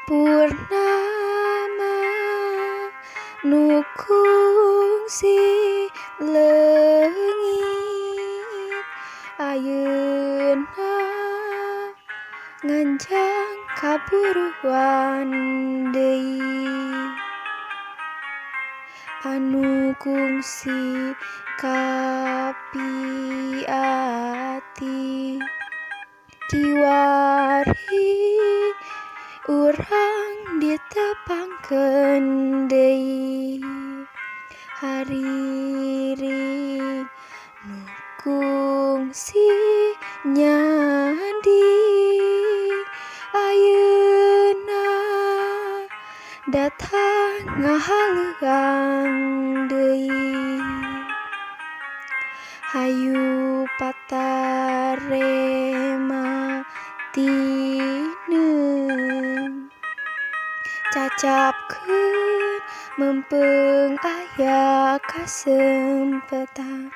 Purnama nu kungsi leungit, ayeuna nganjang kaburuan deui. Anu kungsi kapi ati, kiwari urang ditepangkeun deui. Hariring nu kungsi nyanding, ayeuna datang ngahaleuang deui. Hayu patarema tineung, cacapkeun meungpeung aya kasempetan.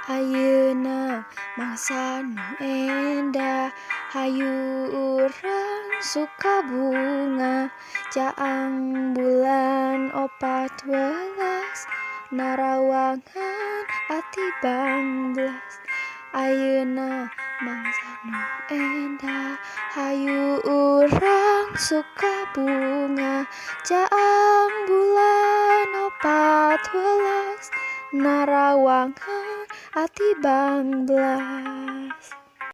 Ayeuna mangsa nu endah, hayu urang suka bungah. Caang bulan 14, narawangan ati bangbelas. Ayeuna mangsa nu endah, hayu urang suka bungah. Caang bulan 14, narawangan ati bangbelas.